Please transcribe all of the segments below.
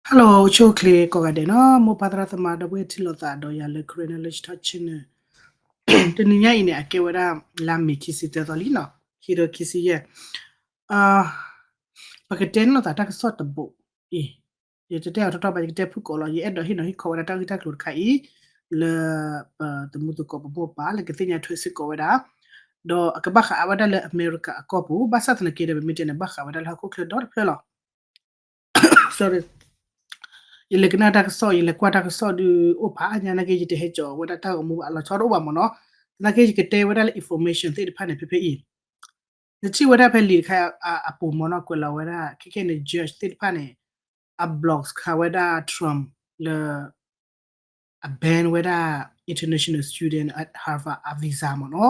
Hello အိၣ်ဆူၣ်အိၣ်ချ့ကိးဂၤဒဲးနီၤ, မိၢ်ပၢ်သရၣ်သမါဒီပုၢ်ဝဲၢ်ထံၣ်လိာ်သးဒီးယၤလၢ Karen Knowledge Talk Channel. တနံၤညါအံၤန့ၣ် အကဲဝဲဒၣ်လါမ့ၤခံဆံသၢသီလံနီၤ, ခံကထိခံဆံယဲၢ်. ပကတဲန့ၢ်လိာ်သးတၢ်ကစီၣ်တဘိအံၤ, ယတတဲအီၤထီထီဘၣ် ယကတဲဖုၣ်ကိာ်လီၤ. ယအဲၣ်ဒိးဟ့ၣ်နီၤဟ့ၣ်ခီဝဲဒၣ်တၢ်ဂ့ၢ်တၢ်ကျိၤတခါအံၤ လၢ ပသမူသကိးပမိၢ်ပၢ်လၢကသ့ၣ်ညါထွဲစ့ၢ်ကီးဝဲဒၣ်, ဒီးအကဘၣ်ဃးအဝဲဒၣ်လၢအမဲရကၤအကီၢ်ပူၤ, ဘၣ်ဆၣ်သနာ်က့ဒီး ပမ့ၢ်တဲန့ၣ် ဘၣ်ဃးဝဲဒၣ်လၢဟီၣ်ခိၣ်ချၢဒီတဖျၢၣ်လီၤ. ယလဲၤကနၣ်တၢ်ကစီၣ် ယလဲၤကွၢ်တၢ်ကစီၣ်ဒုးအိၣ်ဖးအါညါနာ်က့ ယတဟဲကၠီၤဝဲဒၣ်တၢ်ဂီၤမူဘၣ်, အလီၤဆီတအိၣ်ဘၣ်မ့ၢ်နီၤ. သနာ်က့ယကတဲဝဲဒၣ်လၢ information သ့ၣ်တဖၣ်န့ၣ် ဖဲဖဲအံၤ နထံၣ်ဝဲဒၣ်ဖဲလံာ်တခါအပူၤမ့ၢ်နီၤ, ကွဲးလီၤဝဲဒၣ် ခဲကဲန့ၣ် judge သ့ၣ်တဖၣ်န့ၣ် အ block ခးဝဲဒၣ် Trump လၢ အ ban ဝဲဒၣ် international student at Harvard အ visa မ့ၢ်နီၤ.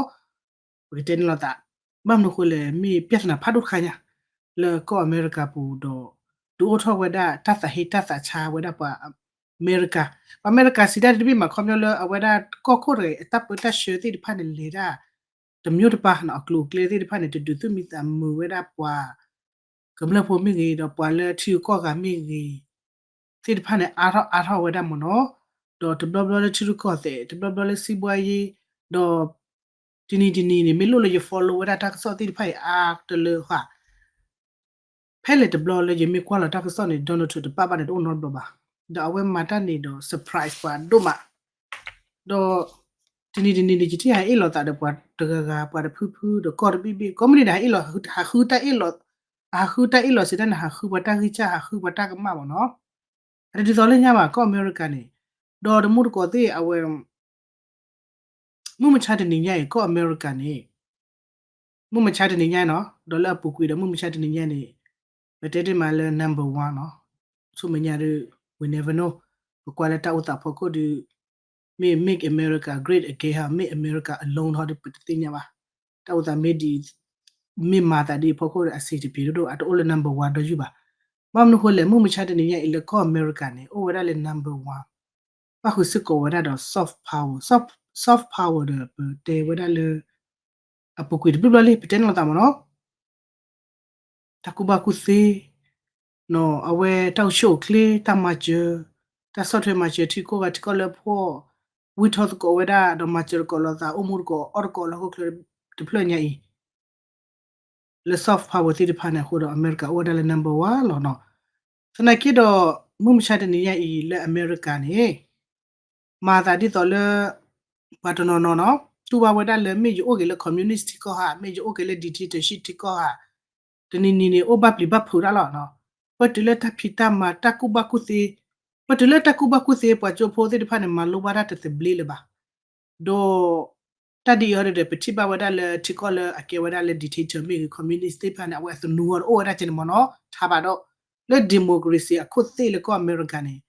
ပကတဲန့ၢ်လိာ်သး ဘၣ်မနုၤအဃိလဲၣ် မ့ၢ် ပြဿနာ ဖးဒိၣ်တခါညါ လၢကီၢ်အမဲရကၤပူၤဒီး ဒုးအိၣ်ထီၣ်ဝဲဒၣ်တၢ်သးဟ့တၢ်သးဆါဝဲဒၣ်ပှၤအမဲရကၤ, ပှၤအမဲရကၤစံးတၢ်တဘ့ၣ်မး ခီပညီလၢအဝဲဒၣ်ကီၢ်ခိၣ်တဂၤအံၤ အတၢ်ပၢတၢ်ဆှၢသ့ၣ်တဖၣ်န့ၣ် လဲၤတၢ်တမျိုးတပါနီၤ, အကျိၤအကျဲသ့ၣ်တဖၣ်န့ၣ် တဒုးသူၣ်မံသးမုာ်ဝဲဒၣ်ပှၤကမျၢၢ်ဖိမ့ၢ်ဂ့ၤ ဒီးပှၤလၢထံဂုၤကီၢ်ဂၤမ့ၢ်ဂ့ၤ သ့ၣ်တဖၣ်န့ၣ် အါထီၣ်အါထီၣ်ဝဲဒၣ်မ့ၢ်နီၤ. ဒီးတဘျီဘျီလၢထံရူၢ်ကီၢ်သဲး တဘျီဘျီလၢစံးဘှါယ့ ဒီး တနံၤတနံၤန့ၣ် မ့ၢ်လိၣ်လၢယ follow ဝဲဒၣ်တၢ်ကစီၣ်သ့ၣ်တဖၣ်အံၤအါတလၢဃာ် ဖဲလဲၣ်တဘျီလၢယမ့ၢ်ကွၢ်လီၤတၢ်ကစီၣ်န့ၣ် Donald Trump တပာ်ဘၣ်န့ၣ်တအိၣ်နီတဘျီဘၣ်. ဒီးအဝဲမၤတၢ်န့ၣ်ဒီး surprise ပှၤဒိၣ်မး, ဒီး တနံၤတနံၤန့ၣ် ယထံၣ်ဟးအ့ၣ်လိာ်သးဒီးပှၤတဂၤဂၤ ပှၤတဖုဖု ဒီးကီၢ်တဘ့ၣ်ဘ့ၣ် ကိးမုၢ်နံၤန့ၣ် ဟးအ့ၣ်လိာ် ဟးဃုတၢ်အ့ၣ်လိာ်, ဟးဃုတၢ်အ့ၣ်လိာ်စံးတၢ်န့ၣ် ဟးဃုပှၤတၢ်ဂံၢ်စၢ် ဟးဃုပှၤတၢ်ကမၣ်မ့ၢ်နီၤ. အတဒ်သိးလၢညါဘၣ် ကီၢ်အမဲရကၤန့ၣ်, ဒီးတမူတကိးသ့ၣ်အဝဲ မုၢ်မဆါတနံၤညါအံၤ ကီၢ်အမဲရကၤန့ၣ် မုၢ်မဆါတနံၤညါနီၤ ဒီးလၢအပူၤကွံာ်ဒီးမုၢ်မဆါတနံၤညါန့ၣ် ပတဲတ့ၢ်မးလၢ number one နီၤ, ဆူမဲာ်ညါဒီး we never know, ပကွၢ်လၢတၢ်အိၣ်သးဖီခိၣ်ဒီး မ့ၢ် make America great again ဟါ make America alone ဟီဒီး ပတသ့ၣ်ညါဘၣ်. တၢ်အိၣ်သးမ့ၢ်ဒ် မ့ၢ်မၤသးဒ်အံၤဖီခိၣ်ဒီး အဆင်တပြေဒိၣ်ဒိၣ် အတအိၣ်လၢ number one ဒီးယုၢ်ဘၣ်. ဘၣ်မနုၤဃိလဲၣ် မုၢ်မဆါတနံၤညါအံၤလၢကီၢ်အမဲရကၤန့ၣ် အိၣ်ဝဲဒၣ်လၢ number one ဘၣ်ဃုာ်စ့ၢ်ကီးဝဲဒၣ်ဒီး soft power, soft, soft power ဒီး ပတဲဝဲဒၣ်လၢ အပူၤကွံာ်တဘျုးဘျီလံ ပတဲန့ၢ်လိာ်သးမ့ၢ်နီၤ, တၢ်ကူၣ်ဘၣ်ကူၣ်သ့, အဝဲတၢ်အိၣ်ဆူၣ်အိၣ်ချ့ တၢ်မၤစၢၤ, တၢ်ဆီၣ်ထွဲမၤစၢၤထံကီၢ်ဂၤထံကီၢ်လၢဖှီၣ်, ဝံထီၣ်သကိးဝဲဒၣ် ဒီးမၤစၢၤသကိးလိာ်သး အိၣ်မူသကိးအီၣ်သကိးလၢဟီၣ်ခိၣ်ချၢတဖျၢၣ်ညါအံၤ လၢ soft power သ့ၣ်တဖၣ်န့ၣ်အဃိဒီး အမဲရကၤအိၣ်ဝဲဒၣ်လၢ number one လီၤနီၤ. သနာ်က့ဒီး မုၢ်မဆါတနံၤညါအံၤလၢအမဲရကၤန့ၣ် မၤသးဒ်သိးလၢ ပှၤတနီၤနီၤနီၤ တူၢ်ဘၣ်ဝဲဒၣ်လၢ မ့ၢ်ယအိၣ်က့ၤလၢ communist ထံကီၢ်ဧါ, မ့ၢ်ယအိၣ်က့ၤလၢ dictatorship ထံကီၢ်ဧါ, တနံၤနံၤန့ၣ် အိၣ်ဘၣ်ပျံၤဘၣ်ဖုးတၢ်လီၤနီၤ. ပတုၤလၢတၢ်ဖံးတၢ်မၤ တၢ်ကူၣ်ဘၣ်ကူၣ်သ့, ပတုၤလၢတၢ်ကူၣ်ဘၣ်ကူၣ်သ့ ပှၤကၠိဖိသ့ၣ်တဖၣ်န့ၣ် မၤလိဘၣ်တၢ်တသဘျ့လၢၤဘၣ်. ဒီး တၢ်ဒ်အံၤဟီဒီး ပထံၣ်ဘၣ်ဝဲဒၣ်လၢထံကီၢ်လၢအကဲဝဲဒၣ်လၢ dictator မ့ၢ်ဂ့ၤ communist သ့ၣ်တဖၣ်န့ၣ် အဝဲအသနူအီၤဒီးအိၣ်ဝဲဒၣ်ကဲန့ၣ်မ့ၢ်နီၤ. ထါဘၣ်ဒီး လၢ democracy အခိၣ်သ့ၣ်လၢကီၢ်အမဲရကၤန့ၣ်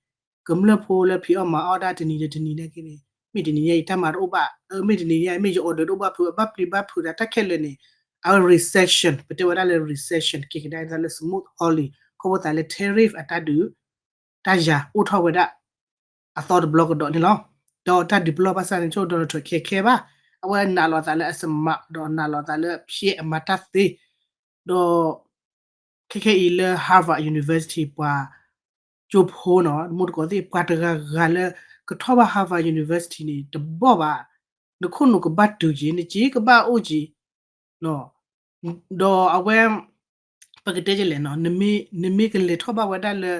ကမျၢၢ်ဖိလၢဖံးအီၣ်မၤအီၣ်တၢ်တနံၤဒီးတနံၤနာ်က့န့ၣ် မ့ၢ်တနံၤညါအံၤ တၢ်မၤတအိၣ်ဘၣ်, မ့ၢ်တနံၤညါအံၤ မ့ၢ်ယ order တအိၣ်ဘၣ်ဖုး ဘၣ်ပျံၤဘၣ်ဖုးဒီးတၢ်ခဲလၢာ်န့ၣ် အဝဲ recession ပတဲဝဲဒၣ်လၢ recession က့ၤကဒါအသးလၢ smooth hailing ခီဖျိသးလၢ tariff အတၢ်ဒုး တၢ်ယၤအိၣ်ထီၣ်ဝဲဒၣ် အသီတဘျီကဒီးန့ၣ်လီၤ. ဒီးတၢ်ဒုးပလီၢ်ဘၣ်ဆၣ်န့ၣ် ဆိ Donald Trump ခဲခဲဘၣ်, အဝဲနာ်လိာ်သးလၢအ smart ဒီးနာ်လိာ်သးလၢဖျဲးအမၤတၢ်သ့, ဒီး ခဲခဲအံၤလၢ Harvard University ပှၤကၠိဖိနီၤ မူတကိးသ့ၣ် ပှၤတဂၤဂၤလၢ ကထီၣ်ဘၣ် Harvard University န့ၣ် တဘီၣ်ဘၣ်, နခိၣ်နူာ်ကဘၣ်တုၤက့ၤ နစ့ကဘၣ်အိၣ်က့ၤ ဒီးအဝဲ ပကတဲဒ်လဲၣ်နီၤ နမ့ၢ်ကလဲၤထီၣ်ဘၣ်ဝဲဒၣ်လၢ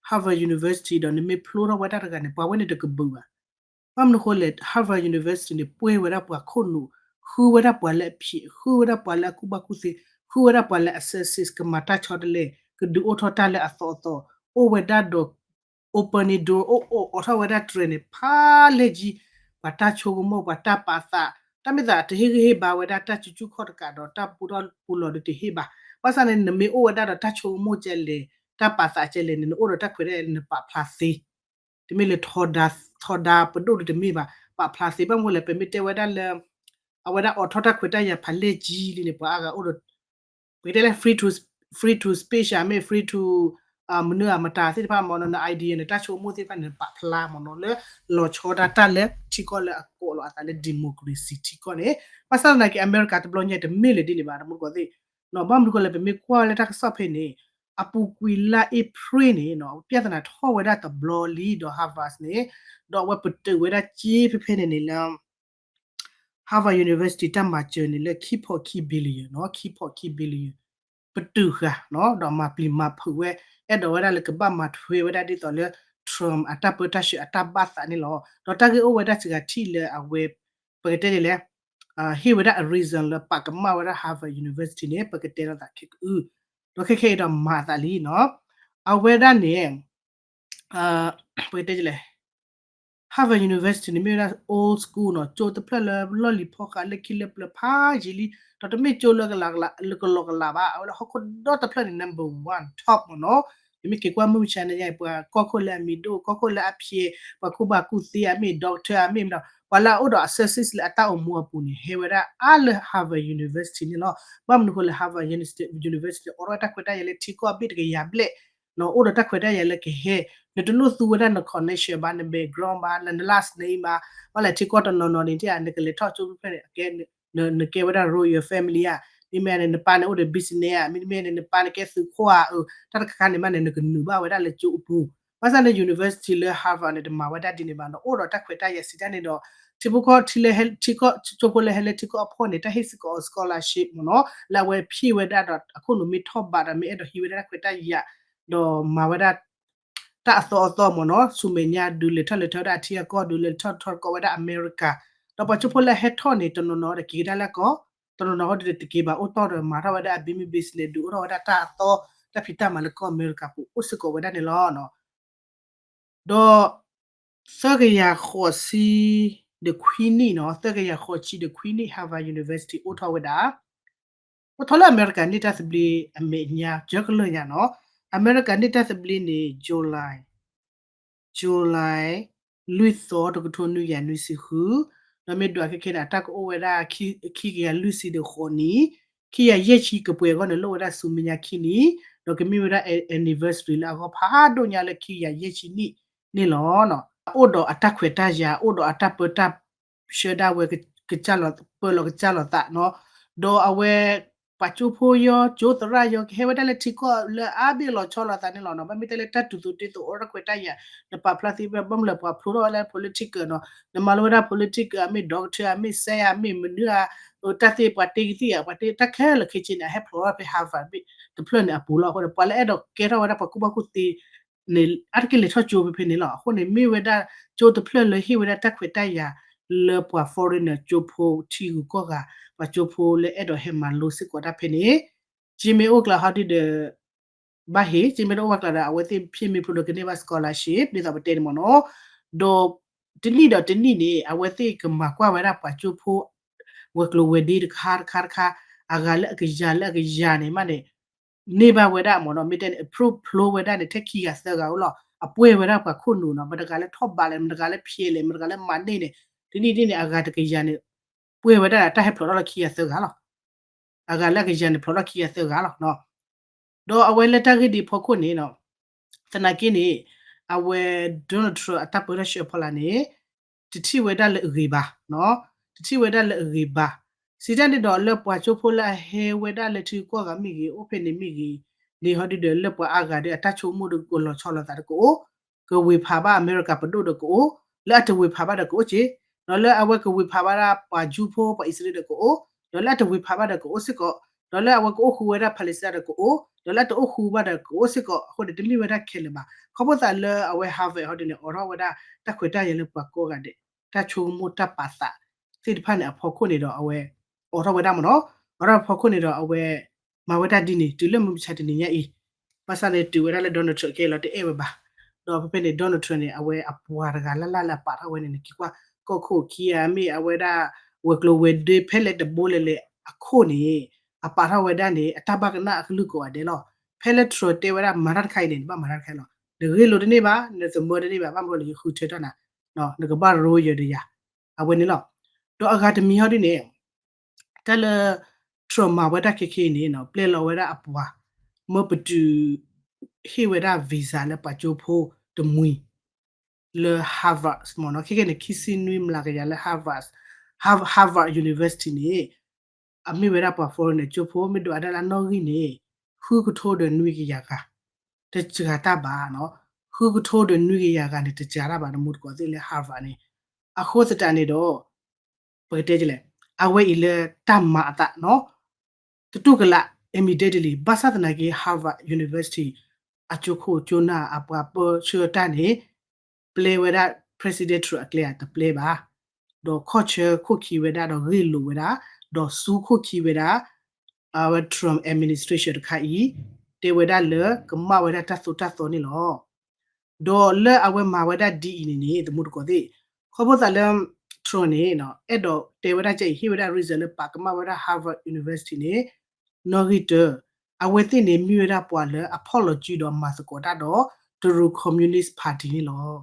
Harvard University ဒီးနမ့ၢ်ဖျိထီၣ်ဝဲဒၣ်တဂၤန့ၣ် ပှၤဝဲန့ၣ်တကဘုးဘၣ်. ဘၣ်မနုၤဃိလဲၣ် Harvard University န့ၣ် ပှဲၤဝဲဒၣ်ပှၤခိၣ်နူာ်, ဃုဝဲဒၣ်ပှၤလၢအဖျဲး, ဃုဝဲဒၣ်ပှၤလၢအကူၣ်ဘၣ်ကူၣ်သ့, ဃုဝဲဒၣ်ပှၤလၢအ success ကမၤတၢ်ဆီတလဲ, ကဒုးအိၣ်ထီၣ်တၢ်လၢအသီအသီ, အိၣ်ဝဲဒၣ်ဒီး opening door အိၣ်အိးထီၣ်ဝဲဒၣ်တြဲၤန့ၣ် ဖးလဲၢ်ကံ, ပှၤတၢ်ဆိကမိၣ် ပှၤတၢ်ပာ်သး, တၢ်မ့ၢ်သးတဟ့ၣ်ဂံၢ်ဟ့ၣ်ဘါဝဲဒၣ်တၢ်စုဆူၣ်ခီၣ်တကးဒီးတၢ်ပူထီၣ်ပူလီၤဒီးတဟ့ၣ်ဘၣ်. ဘၣ်ဆၣ်န့ၣ် နမ့ၢ်အိၣ်ဝဲဒၣ်ဒီးတၢ်ဆိကမိၣ်ကဲလဲၣ်, တၢ်ပာ်သးကဲလဲၣ်န့ၣ် နအိၣ်ဒီးတၢ်ခွဲးတၢ်ယာ်န့ၣ် နပာ်ဖျါသ့. တမ့ၢ်လၢထီဒါ, ထီဒါပဒိၣ်ဒီးတမ့ၢ်ဘၣ်, ပာ်ဖျါသ့. ဘၣ်မနုၤလဲၣ် ပမ့ၢ်တဲဝဲဒၣ်လၢ အဝဲဒၣ်အိးထီၣ်တၢ်ခွဲးတၢ်ယာ်ဖးလဲၢ်ကံလံန့ၣ် ပှၤအါဂၤအိၣ်ဒီး ပကတဲလၢ free to, free to speech မ့ၢ် free to မနုၤအမတၤသ့ၣ်တဖၣ်မ့ၢ်နီၤ န idea န့ၣ် တၢ်ဆိကမိၣ်သ့ၣ်တဖၣ်န့ၣ် နပာ်ဖျါမ့ၢ်နီၤ လၢလီၤဆီဒၣ်တၢ်လၢထံကီၢ်လၢအကိးလီၤအသးလၢ democracy ထံကီၢ်န့ၣ်. ဘၣ်ဆၣ်သနာ်က့ အမဲရကၤတဘျီညါတမ့ၢ်လၢၤဒ်န့ၣ်ဘၣ် တမူတကိးသ့ၣ်. ဘၣ်မနုၤဃိလဲၣ် ပမ့ၢ်ကွၢ်လၢတၢ်ကစီၣ်ဖဲန့ၣ် အပူၤကွံာ်လါ April န့ၣ်နီၤ ပြဿနာထီၣ်ဝဲဒၣ်တဘျီလံ ဒီး Harvard န့ၣ် ဒီးအဝဲပတုာ်ဝဲဒၣ်စ့ဖဲဖဲန့ၣ်န့ၣ်လၢ Harvard University တၢ်မၤစၢၤန့ၣ်လၢ ခံဖီၣ်ခံ billion နီၤ ခံဖီၣ်ခံ billion ပတုာ်ဃာ်နီၤ ဒီးမၤပျံၤမၤဖုးဝဲ အဲၣ်ဒိးဝဲဒၣ်လၢကဘၣ်မၤထွဲဝဲဒၣ်ဒ်သိးလၢ Trump အတၢ်ပၢတၢ်ဆှၢအတၢ်ဘၣ်သးန့ၣ်လီၤ. ဒီးတၢ်ဂ့ၢ်အိၣ်ဝဲဒၣ်စှၤထံၣ်လၢအဝဲ ပကတဲဒ်လဲၣ် ဟ့ၣ်ဝဲဒၣ်အ reason လၢပာ်ကမၣ်ဝဲဒၣ် Harvard University န့ၣ် ပကတဲလိာ်သးခဲကအု ဒီးခဲခဲအံၤဒီးမၤအသးလံနီၤ အဝဲဒၣ်န့ၣ် ပကတဲဒ်လဲၣ် Harvard University န့ၣ် မ့ၢ်ဝဲဒၣ် old school နီၤ ကၠိတဖျၢၣ်လၢလီၢ်လံၤဖီဃး လၢခံလၢပျၢၤဖးယံာ်လံ ဒီးတမ့ၢ်ကၠိလၢကလီၤကလီၤကလးဘၣ် အဝဲလၢဟီၣ်ခိၣ်ဒီတဖျၢၣ်န့ၣ် number one top မ့ၢ်နီၤ ပမ့ၢ်က့ၤကွၢ်မုၢ်မဆါန့ၣ်ညါ ပှၤကီၢ်ခိၣ်လၢအမံၤဒိၣ် ကီၢ်ခိၣ်လၢအဖျဲး ပှၤကူၣ်ဘၣ်ကူၣ်သ့အမ့ၢ် doctor အမ့ၢ်မ့ၢ်ဒီး ပှၤလၢအအိၣ်ဒီးအ service လၢအတၢ်အိၣ်မူအပူၤန့ၣ် ဟဲဝဲဒၣ်အါလၢ Harvard University န့ၣ်လီၤ. ဘၣ်မနုၤဃိလၢ Harvard University န့ၣ် အိးထီၣ်ဝဲတၢ်ခွဲးတၢ်ယာ်လၢထံကီၢ်အဘ့ၣ်တကယၤဘျဲၣ် နအိၣ်ဒီးတၢ်ခွဲးတၢ်ယာ်လၢကဟဲ နတလိၣ်သူဝဲဒၣ်န connection ဘၣ် န background ဘၣ် န last name ဘၣ် ဘၣ်လဲၣ်ထံကီၢ်တနီၤနီၤန့ၣ် တဲနကလဲၤထီၣ်ကၠိဖဲဖဲန့ၣ် အကဲ နကဲဝဲဒၣ် royal family ဧါ မ့မ့ၢ်န့ၣ် နပၢ်န့ၣ်အိၣ်ဒီး business ဧါ မ့တမ့ၢ်န့ၣ် နပၢ်န့ၣ်ကဲသုးခိၣ်ဧါ တၢ်တခါခါန့ၣ်မးန့ၣ် နကနုာ်ဘၣ်ဝဲဒၣ်လၢကၠိအပူၤ ဘၣ်ဆၣ်လၢ university လၢ Harvard န့ၣ် တမၤဝဲဒၣ်ဒ်န့ၣ်ဘၣ် နအိၣ်ဒီးတၢ်ခွဲးတၢ်ယာ်စံးတၢ်န့ၣ်ဒီး ထံဖိကီၢ်ထံလၢ ထံကီၢ်ကၠိဖိလၢဟဲလၢထံကီၢ်အဖီၣ်န့ၣ် တၢ်ဟ့ၣ်စ့ၢ်ကီးအီၤ scholarship မ့ၢ်နီၤ လၢအဝဲဖံးဝဲဒၣ်ဒီးအခိၣ်နူာ်မ့ၢ်ထီၣ်ဘးဒီး မ့ၢ်အဲၣ်ဒိးဟံးဝဲဒၣ်တၢ်ခွဲးတၢ်ယာ် ဒီးမၤဝဲဒၣ် တၢ်အသီအသီမ့ၢ်နီၤ ဆူမဲာ်ညါဒုးလဲၤထီၣ်လဲၤထီဝဲဒၣ်အထံအကီၢ် ဒုးလဲၤထီၣ်ထီကီးဝဲဒၣ်အမဲရကၤ ဒီးပှၤကၠိဖိလၢဟဲထီၣ်န့ၣ် တနီၤနီၤဒီးက့ၤကဒါလၢကီၢ် တနီၤနီၤဟီဒုးတက့ၤဘၣ်အိၣ်တီၢ်ဒီးမၤထီၣ်ဝဲဒၣ်အ business ဒုးအိၣ်ထီၣ်ဝဲဒၣ်တၢ်အသီ တၢ်ဖံးတၢ်မၤလၢကီၢ်အမဲရကၤပူၤအိၣ်စ့ၢ်ကီးဝဲဒၣ်န့ၣ်လီၤ. ဒီး သၢကယၤဃိးဆံဒီးခွံနံၣ်နီၤ သၢကယၤဃိးဆံဒီးခွံနံၣ် Harvard University အိၣ်ထီၣ်ဝဲဒၣ် အိၣ်ထီၣ်လၢအမဲရကၤန့ၣ် တၢ်သဘျ့အမဲာ်ညါ ကၢကလၢာ်ညါနီၤ အမဲရကၤန့ၣ် တၢ်သဘျ့န့ၣ် July July လွံၢ်သီ တကထိနွံကယၤနွံဆံဃု ဒီးမ့ၢ်ဒွးခဲခဲန့ၣ် အတၢ်ကအိၣ်ဝဲဒၣ် ခံကယၤလွံၢ်ဆံဒီးဃိးနံၣ် ခံကယၤယဲၢ်ဆံကပှဲၤအဂီၢ်န့ၣ် လိၣ်ဝဲဒၣ်ဆူမဲာ်ညါခံနံၣ် ဒီးကမ့ၢ်ဝဲဒၣ် anniversary လၢအဂီၢ်ဖးဒိၣ်ညါလၢခံကယၤယဲၢ်ဆံနံၣ်န့ၣ်လီၤ. အိၣ်ဒီးအတၢ်ခွဲးတၢ်ယာ် အိၣ်ဒီးအတၢ်ပၢတၢ်ဆှၢဒၣ်ဝဲ ပၢလီၤကစၢ်လီၤသးနီၤ ဒီးအဝဲ ပှၤကၠိဖိယီၤ ကၠိသရၣ်ယီၤ ကဟဲဝဲဒၣ်လၢထံကီၢ်လၢအါဘ့ၣ်လီၤဆီလိာ်သးန့ၣ်လီၤနီၤ ဘၣ်မ့ၢ်တဲလၢတၢ်တူၢ်သံတ့ၢ်သီအိၣ်တၢ်ခွဲးတၢ်ယာ် နပာ်ဖျါသ့ဝဲ ဘၣ်မနုၤလၢပှၤဖျိထီၣ်ဝဲလၢ political နီၤ နမၤလိဝဲဒၣ် political အမ့ၢ် doctor အမ့ၢ် science အမ့ၢ်မနုၤဧါ တၢ်သ့ၣ်ပှၤတ့ကသံၣ်ဧါ ပှၤတ့တၢ်ခဲလၢာ်ခဲဆ့န့ၣ် အဟဲဖျိးထီၣ်ဖဲ Harvard တဖျၢၣ်န့ၣ်အပူၤလီၤ. အဃိန့ၣ် ပှၤလၢအဲၣ်ဒိးကဲထီၣ်ဝဲဒၣ်ပှၤကူၣ်ဘၣ်ကူၣ်သ့န့ၣ် အါတက့ၢ်လဲၤထီၣ်ကၠိဖဲဖဲန့ၣ်လီၤ. အဃိန့ၣ် မ့ၢ်ဝဲဒၣ်ကၠိတဖျၢၣ်လၢဟ့ၣ်ဝဲဒၣ်တၢ်ခွဲးတၢ်ယာ် လၢပှၤ foreigner ကၠိဖိထံဂုၤကီၢ်ဂၤ ပှၤကၠိဖိလၢအဲၣ်ဒိးဟဲမၤလိစ့ၢ်ကီးတၢ်ဖဲန့ၣ် ကမ့ၢ်အိၣ်ကျါဟီဒုဒီး ဘၣ်ဟ့ၣ် ကမ့ၢ်တအိၣ်ဘၣ်ကျါဒီး အဝဲသ့ၣ်ဖံးမ့ၢ်ဖျိဒီးကန့ၢ်ဘၣ် scholarship ဒ်သိးပတဲန့ၣ်မ့ၢ်နီၤ. ဒီးတနံၣ်ဒီးတနံၣ်န့ၣ် အဝဲသ့ၣ်ကမၤကွၢ်ဝဲဒၣ်ပှၤကၠိဖိ ဝဲၤကျိၤဝဲၤဒ့တခါတခါတခါ အဂၤလၢအကယၤလၢအကယၤန့ၣ်မးန့ၣ် န့ၢ်ဘၣ်ဝဲဒၣ်မ့ၢ်နီၤ မ့ၢ်တဲန့ၣ် approve ဖျိဝဲဒၣ်န့ၣ် ထဲခံဂၤသၢဂၤအိၣ်လီၤ. အပှဲၤဝဲဒၣ်ပှၤခိၣ်နူာ်နီၤ မတဂၤလၢထီၣ်ဘးလဲၣ် မတဂၤလၢဖျဲးလဲၣ် မတဂၤလၢမၤန့ၢ်န့ၣ် တနံၣ်တနံၣ်န့ၣ် အဂၤတကယၤန့ၣ် ပှဲၤဝဲဒၣ်တၢ်ဟဲဖျိးထီၣ်လၢခံဂၤသၢဂၤလီၤ. အဂၤလၢအကယၤန့ၣ် ဖျိးထီၣ်ခံဂၤသၢဂၤလီၤ. ဒီးအဝဲလၢတၢ်ဂ့ၢ်ဒ်အဖီခိၣ်န့ၣ် သနာ်က့န့ၣ် အဝဲ Donald Trump အတၢ်ပၢတၢ်ဆှၢအဖီလာ်န့ၣ် တထံၣ်ဝဲဒၣ်လၢအဂ့ၤဘၣ်, တထံၣ်ဝဲဒၣ်လၢအဂ့ၤဘၣ်. စံးတၢ်န့ၣ်ဒီးလၢပှၤကၠိဖိလၢအဟဲဝဲဒၣ်လၢထံဂုၤကီၢ်ဂၤမ့ၢ်ဂ့ၤ အိၣ်ဖဲန့ၣ်မ့ၢ်ဂ့ၤန့ၣ် ဟီဒုဒီးလၢပှၤအါဂၤဒီးအတၢ်ဆိကမိၣ်ဒီးကလီၤဆီလိာ်သးဒီးကအိၣ်, ကဝ့ၤဖးဘၣ်အမဲရကၤပဒိၣ်ဒီးကအိၣ်, လၢအတဝ့ၤဖးဘၣ်ဒီးကအိၣ်က့, ဒီးလၢအဝဲကဝ့ၤဖးဘၣ်ဒၣ်ပှၤကၠိဖိပှၤအံၣ်စရ့လးဒီးကအိၣ်, ဒီးလၢအတဝ့ၤဖးဘၣ်ဒီးကအိၣ်စ့ၢ်ကီး, ဒီးလၢအဝဲကအိၣ်ဃူဝဲဒၣ် Palestine ဒီးကအိၣ်, ဒီးလၢအတအိၣ်ဃူဘၣ်ဒီးကအိၣ်စ့ၢ်ကီး, အဃိန့ၣ် တမ့ၢ်ဝဲဒၣ်ခဲလၢာ်ဘၣ်. ခီဖျိသးလၢအဝဲ Harvard ဟီဒုန့ၣ် အိးထီၣ်ဝဲဒၣ်တၢ်ခွဲးတၢ်ယာ်လၢပှၤကိးဂၤဒဲး တၢ်ဆိကမိၣ်တၢ်ပာ်သးသ့ၣ်တဖၣ်န့ၣ် အဖီခိၣ်န့ၣ်ဒီးအဝဲ အိးထီၣ်ဝဲဒၣ်မ့ၢ်နီၤ, အိးထီၣ်အဖီခိၣ်န့ၣ်ဒီးအဝဲ မၤဝဲဒၣ်ဒ်န့ၣ် တုၤလၢမုၢ်မဆါတနံၤညါအံၤ, ဘၣ်ဆၣ်န့ၣ် တုၤဝဲဒၣ်လၢ Donald Trump ကဲလီၤတအဲၣ်ဝဲဘၣ်, ဒီးဖဲဖဲန့ၣ် Donald Trump န့ၣ် အဝဲအပှၤတဂၤလၢ်လၢ်လၢအပာ်ထီၣ်ဝဲန့ၣ် နက့ၤကွၢ် ကီၢ်ခိၣ်ခံဂၤမ့ၢ်အဝဲဒၣ် ဝဲၤကျိၤဝဲၤဒ့ဖဲလဲၣ်တဘိလဲၣ်လဲၣ်အခိၣ်န့ၣ် အပာ်ထီၣ်ဝဲဒၣ်န့ၣ် အတၢ်ဘၣ်ကနၣ်အကလုၢ်ကိးဂၤဒဲးလီၤ. ဖဲလၢ Trump တဲဝဲဒၣ်မၤတၢ်တခါအံၤန့ၣ် နဘၣ်မၤတၢ်တခါလီၤ. နဂ့ၢ်လိာ်တန့ၢ်ဘၣ်, နသမၢတန့ၢ်ဘၣ်, ဘၣ်မနုၤလၢယဃုထၢထီၣ်နၤ, နကဘၣ် royal ဒီးယၤ, အဝဲန့ၣ်လီၤ. ဒီးအဂၤတမံၤဟီဒ်န့ၣ် တၢ်လၢ Trump မၤဝဲဒၣ်ခဲခဲအံၤန့ၣ် ပျဲလီၤဝဲဒၣ်အပှၤ မၢပတုာ် ဟ့ၣ်ဝဲဒၣ် visa လၢပှၤကၠိဖိတမှံၤ လၢ Harvard မ့ၢ်နီၤ, ခဲခဲန့ၣ် ခံဆံနွံမျးကယၤလၢ Harvard, Harvard University န့ၣ် အမ့ၢ်ဝဲဒၣ်ပှၤ foreigner ကၠိဖိ မ့ၢ်ဒိးအဒၣ်လၢအနီၣ်ဂံၢ်န့ၣ် ဃုကထိဒီးနွံကယၤဂၤ တစှၤတၢ်ဘၣ်နီၤ, ဃုကထိဒီးနွံကယၤဂၤန့ၣ် တစှၤတၢ်ဘၣ် တမူတကိးသ့ၣ်လၢ Harvard န့ၣ်, အဃိသတးန့ၣ်ဒီး ပကတဲလဲၣ်, အဝဲအံၤလၢတၢ်မၤအသးနီၤ, တတူၢ်ကလာ် immediately ဘၣ်ဆၣ်သနာ်က့ Harvard University အကၠိခိၣ်ကၠိနၢ်အပှၤပၢဆှၢတၢ်န့ၣ် ပျဲဝဲဒၣ် President Trump အကျဲဧါ တပျဲဘၣ်, ဒီးခီၣ်ဆၢခိၣ်ခံဝဲဒၣ်ဒီးဂ့ၢ်လိာ်ဝဲဒၣ်, ဒီးဆူခိၣ်ခံဝဲဒၣ် အဝဲ Trump administration တခါအံၤ တဲဝဲဒၣ်လၢကမၣ်ဝဲဒၣ်တၢ်သိၣ်တၢ်သီန့ၣ်လီၤ. ဒီးလၢအဝဲမၤဝဲဒၣ်ဒ်အံၤန့ၣ်န့ၣ် တမူတကိးသ့ၣ်, ခီဖျိသးလၢ Trump န့ၣ် အဲၣ်ဒိးတဲဝဲဒၣ်ကအံၤ ဟ့ၣ်ဝဲဒၣ် reason လၢပာ်ကမၣ်ဝဲဒၣ် Harvard University န့ၣ် နီၣ်ဂံၢ်တၢ, အဝဲသ့ၣ်န့ၣ်မ့ၢ်ဝဲဒၣ်ပှၤလၢအ apology ဒီးမၤသကိးတၢ်ဒီး တရူး Communist Party န့ၣ်လီၤ.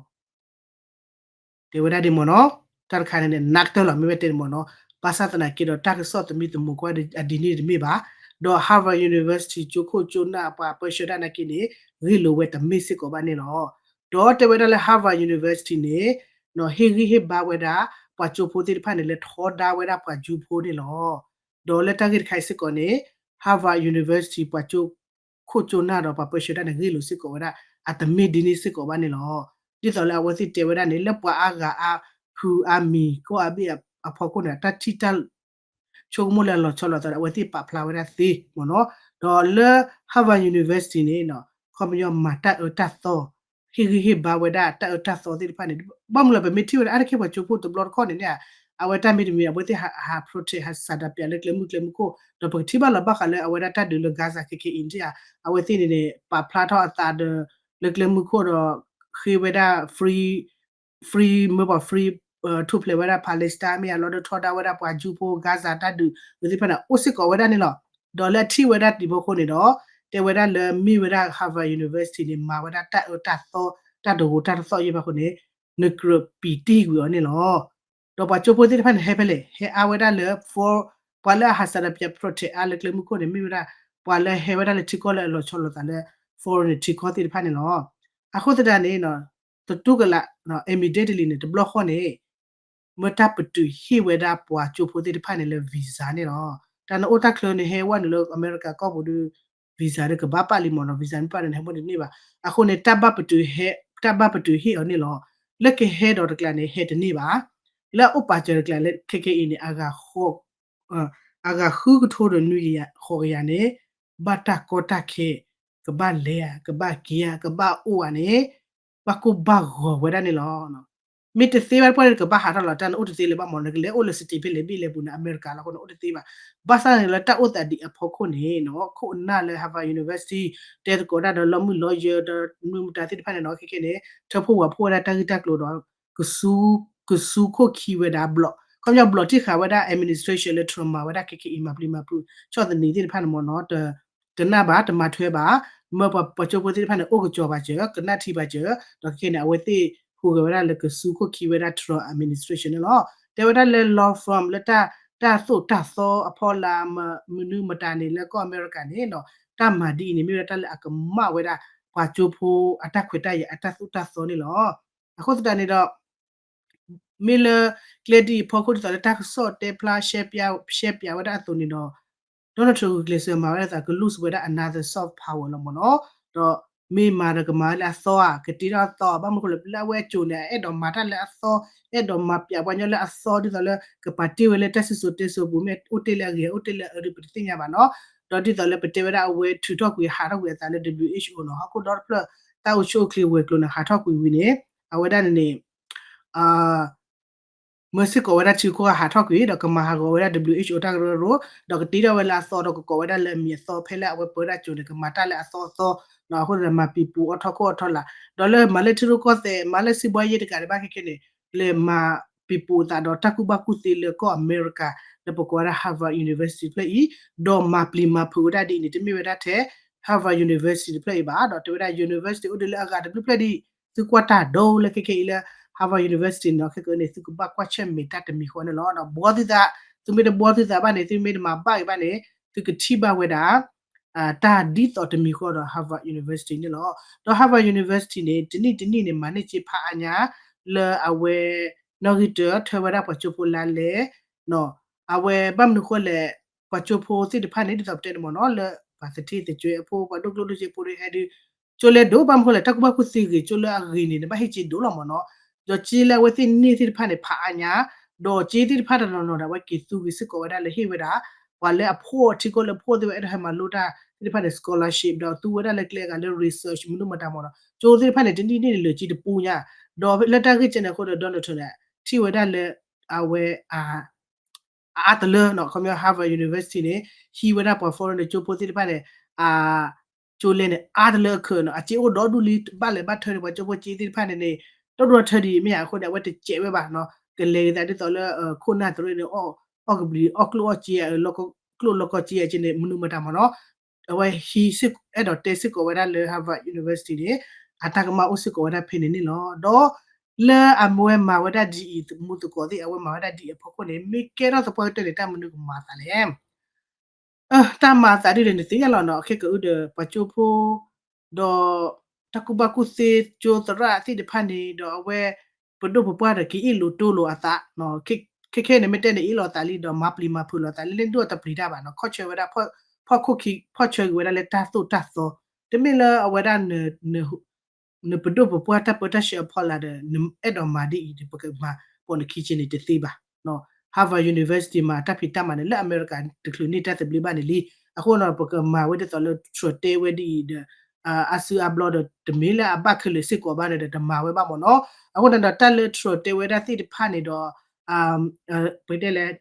တဲဝဲဒၣ်ဒ်မ့ၢ်နီၤ, တၢ်တခါန့ၣ်န့ၣ် နးကတၢၢ်လီၤ မ့ၢ်ဝဲတဲန့ၣ်မ့ၢ်နီၤ, ဘၣ်ဆၣ်သနာ်က့ဒီးတၢ်ကစီၣ်သမံသမိးကွၢ်အဒ်န့ၣ်တမ့ၢ်ဘၣ်, ဒီး Harvard University ကၠိခိၣ်ကၠိနၢ်အပှၤပၢဆှၢတၢ်နာ်က့န့ၣ် ဂ့ၢ်လိာ်ဝဲတမ့ၢ်စ့ၢ်ကီးဘၣ်န့ၣ်လီၤ. ဒီးတဲဝဲဒၣ်လၢ Harvard University န့ၣ် ဟ့ၣ်ဂံၢ်ဟ့ၣ်ဘါဝဲဒၣ် ပှၤကၠိဖိသ့ၣ်တဖၣ်န့ၣ် လဲၤထီဒါဝဲဒၣ်ပှၤကၠိဖိန့ၣ်လီၤ. ဒီးလၢတၢ်ဂ့ၢ်တခါအံၤစ့ၢ်ကီးန့ၣ် Harvard University ပှၤကၠိခိၣ်ကၠိနၢ်ဒီးပှၤပၢဆှၢတၢ်န့ၣ် ဂ့ၢ်လိာ်စ့ၢ်ကီးဝဲဒၣ် အတမ့ၢ်ဒ်န့ၣ်စ့ၢ်ကီးဘၣ်န့ၣ်လီၤ. ဒ်သိးလၢအဝဲသ့ၣ်တဲဝဲဒၣ်န့ၣ် လၢပှၤအါဂၤအါဖုအါမံၤ ကီၢ်အါဘ့ၣ်အဖီခိၣ်န့ၣ် တၢ်ထံၣ်တၢ် ဆိကမိၣ်လၢအလီၤဆီလိာ်သးဒီး အဝဲသ့ၣ်ပာ်ဖျါဝဲဒၣ်သ့မ့ၢ်နီၤ. ဒီးလၢ Harvard University န့ၣ် ခီပညီမၤတၢ်အၢတၢ်သီ, ဟ့ၣ်ဂံၢ်ဟ့ၣ်ဘါဝဲဒၣ်တၢ်အၢတၢ်သီသ့ၣ်တဖၣ်န့ၣ်, ဘၣ်မနုၤလၢပမ့ၢ်ထံၣ်ဝဲဒၣ်အါတက့ၢ်ပှၤကၠိဖိတဘျီတခီၣ်န့ၣ်န့ၣ်, အဝဲတၢ်မ့ၢ်တမံၤ အဝဲသ့ၣ်ဟး protest ဟးစးဒးပၠးလၢကျဲမုၢ်ကျဲမုၢ်ခိၣ်, ဒီးပကထံၣ်ဘၣ်လီၤဘၣ်ဃးလၢအဝဲဒၣ်တၢ်ဒုးလၢ Gaza ခဲခဲအံၤန့ၣ်ဧါ, အဝဲသ့ၣ်န့ၣ်န့ၣ် ပာ်ဖျါထီၣ်အသးဒီး လၢကျဲမုၢ်ခိၣ်ဒီး ဃ့ဝဲဒၣ် free free မ့ၢ်ပှၤ free ထူၣ်ဖျဲးဝဲဒၣ် Palestine မ့ၢ်အလီၢ်ဒီးထီဒါဝဲဒၣ်ပှၤကၠိဖိ Gaza တၢ်ဒုးဝဲသ့ၣ်တဖၣ်န့ၣ် အိၣ်စ့ၢ်ကီးဝဲဒၣ်န့ၣ်လီၤ. ဒီးလၢအထံၣ်ဝဲဒၣ်တံၤဖိအဃိန့ၣ်ဒီး တဲဝဲဒၣ်လၢမ့ၢ်ဝဲဒၣ် Harvard University န့ၣ် မၤဝဲဒၣ်တၢ်အၢတၢ်သီ တၢ်တဂိာ်တၢ်တသီၣ်ယဲၢ်ဘၣ်အဃိန့ၣ် နကြၢးပံာ်တ့ၢ်ကွံာ်အီၤန့ၣ်လီၤ. ဒီးပှၤကၠိဖိသ့ၣ်တဖၣ်န့ၣ် ဟဲဖဲလဲၣ် ဟဲအါဝဲဒၣ်လၢ for ပှၤလၢအဟးစးဒးပၠး protest အါလၢကျဲမုၢ်ခိၣ်န့ၣ် မ့ၢ်ဝဲဒၣ် ပှၤလၢဟဲဝဲဒၣ်လၢထံကီၢ်လၢအလီၤဆီလိာ်သးလၢ foreign ထံကီၢ်သ့ၣ်တဖၣ်န့ၣ်လီၤ. အဃိသတးန့ၣ် တတူၢ်ကလာ် immediately န့ၣ် တဘျီဃီန့ၣ် မ့ၢ်တၢ်ပတုာ်ဟ့ၣ်ဝဲဒၣ်ပှၤကၠိဖိသ့ၣ်တဖၣ်န့ၣ်လၢ visa န့ၣ်လီၤ. တၢ်နအိၣ်တၢ်ချၢန့ၣ် ဟဲဝဲနုာ်လၢအမဲရကၤကီၢ်ပူၤဒီး visa ဒီးကဘၣ်ပာ်လံမ့ၢ်နီၤ, visa မ့ၢ်ပာ်န့ၣ် ဟဲမ့ၢ်တန့ၢ်ဘၣ်. အဃိန့ၣ် တၢ်ဘၣ်ပတုာ်ဟ့ၣ်အီၤန့ၣ်လီၤ. လၢကဟဲဒီးတကျါန့ၣ် ဟဲတန့ၢ်ဘၣ်. လၢအအိၣ်ပာ်စၢၤတကျါလၢခဲခဲအံၤန့ၣ် အဂၤဃုကထိဒီးနွံကယၤဃိးကယၤန့ၣ် ဘၣ်တၢ်ကီတၢ်ခဲ ကဘၣ်လဲၤဧါ ကဘၣ်က့ၤဧါ ကဘၣ်အိၣ်ဧါန့ၣ် ဘၣ်ကိၢ်ဘၣ်ဂီၤဝဲဒၣ်န့ၣ်လီၤ. မ့ၢ်တသ့ဘၣ်တပှၢ်န့ၣ် ကဘၣ်ဟးထီၣ်လီၤ. တၢ်န့ၣ်အိၣ်တသ့လၢၤဘၣ်မ့ၢ်နီၤ, နကလဲၤအိၣ်လၢ state ဖဲလဲၣ်ဘ့ၣ်လဲၣ်ပူၤန့ၣ် အမဲရကၤလီၤအဃိန့ၣ် အိၣ်တသ့ဘၣ်. ဘၣ်ဆၣ်န့ၣ်လၢတၢ်အိၣ်သးဒ်အဖီခိၣ်န့ၣ်နီၤ ခိၣ်အနၢ်လၢ Harvard University တဲသကိးဒၣ်ဒီးလီမုၢ်လီယၢၤဒီးမုၢ်မတၤသ့ၣ်တဖၣ်န့ၣ်နီၤ ခဲခဲန့ၣ် ထၢဖှိၣ်ဝးဖှိၣ်ဝဲဒၣ်တၢ်ဂ့ၢ်တၢ်ကျိၤဒီး ကဆူ ကဆူခိၣ်ခံဝဲဒၣ်ဘျီၣ် ခီပညီဘျီၣ်ထံၣ်ဃာ်ဝဲဒၣ် administration လၢ Trump မၤဝဲဒၣ်ခဲခဲအံၤ မၤပျံၤမၤဖုး ဆီၣ်သနံးသ့ၣ်တဖၣ်န့ၣ်မ့ၢ်နီၤ တနၢ်ဘၣ် တမၤထွဲဘၣ်, မ့ၢ်ပှၤကၠိဖိသ့ၣ်တဖၣ်န့ၣ် အိၣ်ကစီၤဘၣ်စၢၤ ကနၣ်ထံဘၣ်စၢၤ ဒီးခဲခဲန့ၣ် အဝဲသ့ၣ်ဟူးဂဲၤဝဲဒၣ်လၢကဆူခိၣ်ခံဝဲဒၣ် Trump administration န့ၣ်လီၤ. တဲဝဲဒၣ်လၢ law firm လၢတၢ်သိၣ်တၢ်သီအဖီလာ် မနုၤမတၤန့ၣ် လၢကီၢ်အမဲရကၤန့ၣ်နီၤ တၢ်မၤဒ်အံၤန့ၣ် မ့ၢ်ဝဲဒၣ်တၢ်လၢအကမၣ်ဝဲဒၣ် ပှၤကၠိဖိအတၢ်ခွဲးတၢ်ယာ်အတၢ်သိၣ်တၢ်သီန့ၣ်လီၤ. အဃိသတးန့ၣ်ဒီး မ့ၢ်လၢကျဲဒ်အံၤအဖီခိၣ်ဒ်သိးလၢတၢ်ကစီၣ်တဲဖျါ ရှဲပၠး ရှဲပၠးဝဲဒၣ်အသိးန့ၣ်ဒီး Donald Trump ဂုာ်ကျဲးစၢးမၤဝဲဒၣ်အသး က lose ဝဲဒၣ် another soft power လီၤမ့ၢ်နီၤ. ဒီးမ့ၢ်မၤဒီးကမၤဝဲလၢအသီဧါ ကတ့ထီၣ်အသီ ဘၣ်မနုၤအဃိလဲၣ် လၢအဝဲအစိၤန့ၣ် အအဲၣ်ဒိးမၤတၢ်လၢအသီ အဲၣ်ဒိးမၤပၠးပှၤကညီလၢအသီ ဒ်သိးလၢကပာ်တ့ၢ်ဝဲလၢတၢ်စံၣ်စိၤတဲစိၤပူၤ မ့ၢ်အိၣ်တ့ၢ်လၢအဂ့ၤ အိၣ်တ့ၢ်လၢအအၢဒီး ပတသ့ၣ်ညါဘၣ်နီၤ. ဒီးဒ်သိးလၢပတဲဝဲဒၣ်အဝဲထုးထီၣ်ကွံာ်ဟးထီၣ်ကွံာ်အသးလၢ WHO နီၤ ဟီၣ်ခိၣ်ဒီတဖျၢၣ် တၢ်အိၣ်ဆူၣ်အိၣ်ချ့ဝဲၤကျိၤန့ၣ် ဟးထီၣ်ကွံာ်ဝံၤန့ၣ် အဝဲဒၣ်န့ၣ်န့ၣ် မၢစ့ၢ်ကီးဝဲဒၣ်ထံခိၣ်ဟးထီၣ်ကွံာ် ဒီးကမၤဟးဂီၤဝဲဒၣ် WHO တၢ်ကရၢကရိ ဒီးကတ့ထီၣ်ဝဲလၢအသီ ဒီးကကိးဝဲဒၣ်လၢအမံၤအသီ ဖဲလၢအဝဲပၢတၢ်ကၠိန့ၣ် ကမၤတၢ်လၢအသီအသီ အဃိဒီးမၤပံၤပူၤအီၣ်ထီၣ်ခိၣ်အီၣ်ထီၣ်လာ် ဒီးလၢမၤလၢထံရူၢ်ကီၢ်သဲး မၤလၢစံးဘှီယဲၢ်တကးဒံးဘၣ်ခဲခဲန့ၣ် လဲၤမၤပံၤပူၤအသးဒီးတၢ်ကူၣ်ဘၣ်ကူၣ်သ့လၢကီၢ်အမဲရကၤ လၢပကိးဝဲဒၣ် Harvard University တဖျၢၣ်အံၤ ဒီးမၤပျံၤမၤဖုးဝဲဒၣ်ဒ်အံၤန့ၣ် တမ့ၢ်ဝဲဒၣ်ထဲ Harvard University တဖျၢၣ်အံၤဘၣ် ဒီးတဲဝဲဒၣ် university အိၣ်ဒံးလၢအဂၤတဖျၢၣ်ဖျၢၣ်ဒ် သုကွၢ်တၢ်ဒိလၢခဲခဲအံၤလၢ Harvard University နီၤ ခဲကနံၣ်န့ၣ် သုကဘၣ်ကွၢ်ဆၢၣ်မဲာ်တၢ်တမံၤဃီန့ၣ်လီၤ. ဒီးဘှီသုသး သုမ့ၢ်တဘှီသုသးဘၣ်န့ၣ် သုမ့ၢ်တမၤဘၣ်အံၤဘၣ်န့ၣ် သုကထံၣ်ဘၣ်ဝဲဒၣ် တၢ်ဒ်သိးတမံၤဃီဒီး Harvard University န့ၣ်လီၤ. ဒီး Harvard University န့ၣ် တနံၣ်တနံၣ်န့ၣ် မၤန့ၢ်စ့ဖးအါညါ လၢအဝဲ နီၣ်ဂံၢ်တၢ ထၢဝဲဒၣ်ပှၤကၠိဖိလါလဲ အဝဲဘၣ်မနုၤဃိလဲၣ် ပှၤကၠိဖိသ့ၣ်တဖၣ်န့ၣ် ဒ်သိးပတဲန့ၣ်မ့ၢ်နီၤ လၢပှၤသထ့သကွဲးအဖိ ပှၤဒိၣ်ကျိၣ်ဒိၣ်စ့ဖိဒီးဟဲဒုး ကၠိလဲဒိၣ် ဘၣ်မနုၤဃိလဲၣ် တၢ်ကူၣ်ဘၣ်ကူၣ်သ့ဂ့ၤ ကၠိလၢအဂ့ၤန့ၣ် နဘၣ်ဟ့ၣ်ကၠ့ဒိၣ်လီၤမ့ၢ်နီၤ. ဒီးကၠ့လၢအဝဲသ့ၣ်န့ၢ်သ့ၣ်တဖၣ်န့ၣ် ဖးအါညါ, ဒီးကၠ့သ့ၣ်တဖၣ်တနီၤနီၤဒီး အဝဲက့ၤသူက့ၤစ့ၢ်ကီးဝဲဒၣ်လၢဟ့ၣ်ဝဲဒၣ် ပှၤလၢအဖှီၣ် ထံကီၢ်လၢအဖှီၣ်သ့ၣ်ဝဲ အဲၣ်ဒိးဟဲမၤလိတၢ်သ့ၣ်တဖၣ်န့ၣ် scholarship ဒီးသူဝဲဒၣ်လၢကျဲအဂၤလၢ research မနုၤမတၤမ့ၢ်နီၤ. ကၠိသ့ၣ်တဖၣ်န့ၣ် တနံၣ်န့ၣ်လၢာ်ကၠ့တပူညါ, ဒီးလၢတၢ်ဂ့ၢ်ကဲန့ၣ်အဃိဒီး Donald Trump န့ၣ် ထံၣ်ဝဲဒၣ်လၢ အဝဲ အအါတလၢနီၤ ခီပညီ Harvard University န့ၣ် ဟံးဝဲဒၣ်ပှၤ foreign ကၠိဖိသ့ၣ်တဖၣ်န့ၣ် ကၠိလဲန့ၣ် အါတလၢအခၢးနီၤ အကၠ့အိၣ်ဒီဒူၣ်လံ ဘၣ်လဲၤဘၣ်ထၢန့ၣ် ပှၤကၠိဖိကၠ့သ့ၣ်တဖၣ်န့ၣ်န့ၣ် ဒီဒူၣ်ထၢဒံးမ့ၢ်ဧါ အဃိန့ၣ် အဝဲတစဲးဝဲဘၣ်နီၤ ကလဲၤကသးဒ်သိးလၢ ခိၣ်နၢ်တရ့န့ၣ် အီၣ်ကဘျံး အီၣ်ကျိၣ်အီၣ်စ့ ကျိၣ်လီၢ်ကီၢ်စ့အကၠ့န့ၣ် မနုၤမတၤမ့ၢ်နီၤ အဝဲဟံး အဲၣ်ဒိးတဲစ့ၢ်ကီးဝဲဒၣ်လၢ Harvard University န့ၣ် အတၢ်ကမၣ်အိၣ်စ့ၢ်ကီးဝဲဒၣ်ဖဲန့ၣ်န့ၣ်လီၤ. ဒီးလၢအဝဲမၤဝဲဒၣ်ဒ်အံၤ မူသကိးသ့ၣ် အဝဲမၤဝဲဒၣ်ဒ်အံၤအဖီခိၣ်န့ၣ် မ့ၢ်ကဲထီၣ်သပှၢ်ကတၢၢ်န့ၣ် တၢ်မနုၤကမၤအသးလဲၣ် တၢ်မၤအသးဒ်လဲၣ်န့ၣ် သ့ၣ်ညါလီၤနီၤ ခဲကအုဒီး ပှၤကၠိဖိ ဒီး တၢ်ကူၣ်ဘၣ်ကူၣ်သ့ကၠိသရၣ်သ့ၣ်တဖၣ်န့ၣ် ဒီးအဝဲ ပဒိၣ်ပပှၢ်ဒီးက့ၤအ့ၣ်လိာ်တိလိာ်အသး ခဲခဲန့ၣ် မ့ၢ်တဲန့ၣ် အ့ၣ်လိာ်သးလံဒီး မၤပျံၤမၤဖုးလိာ်သးလံ လၢဒိၣ်တပျံၤတၢ်ဘၣ်နီၤ ခီဆၢဝဲဒၣ် ဖီၣ်ခိၣ်ခံ ဖီၣ်ဆၢက့ၤဝဲဒၣ်လၢတၢ်သိၣ်တၢ်သီ တမ့ၢ်လၢအဝဲဒၣ် နပဒိၣ်ပပှၢ်တၢ်ပၢတၢ်ဆှၢအဖီလာ်ဒီး နအဲၣ်ဒိးမၤဒ်အံၤဒီး ပကမၤပိာ်နခံကၠ့န့ၣ်တသ့ဘၣ်. Harvard University မၤတၢ်ဖံးတၢ်မၤန့ၣ် လၢအမဲရကၤတချုးန့ၢ်တၢ်သဘျ့ဘၣ်န့ၣ်လံ. အဃိနီၤ ပကမၤဝဲဒ်သိးလၢ Trump တဲဝဲဒ်အံၤဒီး အါစုအါဘျီဒီး တမ့ၢ်လၢအဘၣ်ခဲလၢာ်စ့ၢ်ကီးဘၣ်န့ၣ်ဒီး တမၤဝဲဘၣ်မ့ၢ်နီၤ. အဃိန့ၣ်ဒီး တၢ်လၢ Trump တဲဝဲဒၣ်သ့ၣ်တဖၣ်န့ၣ်ဒီး ပတဲလဲၣ်